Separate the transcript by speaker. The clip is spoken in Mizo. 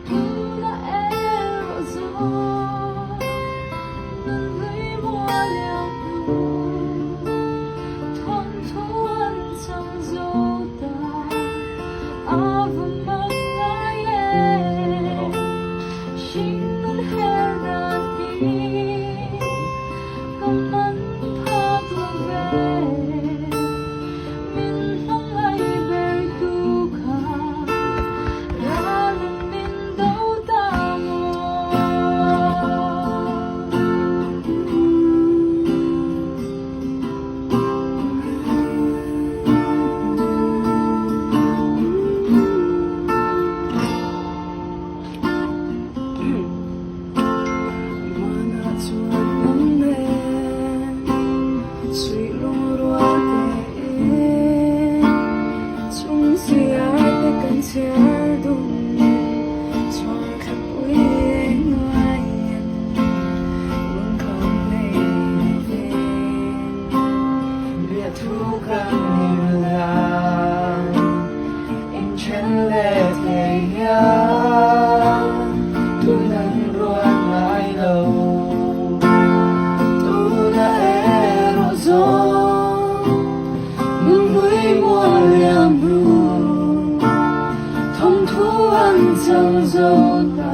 Speaker 1: Tuna erawh zawng nunhlui mual liam hnu thawnthu an chang zo ta a va mak ngai e hring nun her dan hi ka man phak lo ve min hmangaih ber tu kha Ralin min do ta maw?
Speaker 2: Mana chuan nang nen suih lungrual tein chung ziar te kan chhiar dun chhuar thlapui eng ngaiin lungkham nei lovin
Speaker 3: Biathu kan inlan inthen leh thei hian tun an ruat ngai lo. Tuna erawh zawng nunhlui mual liam hnu thawmthu an chang zo ta.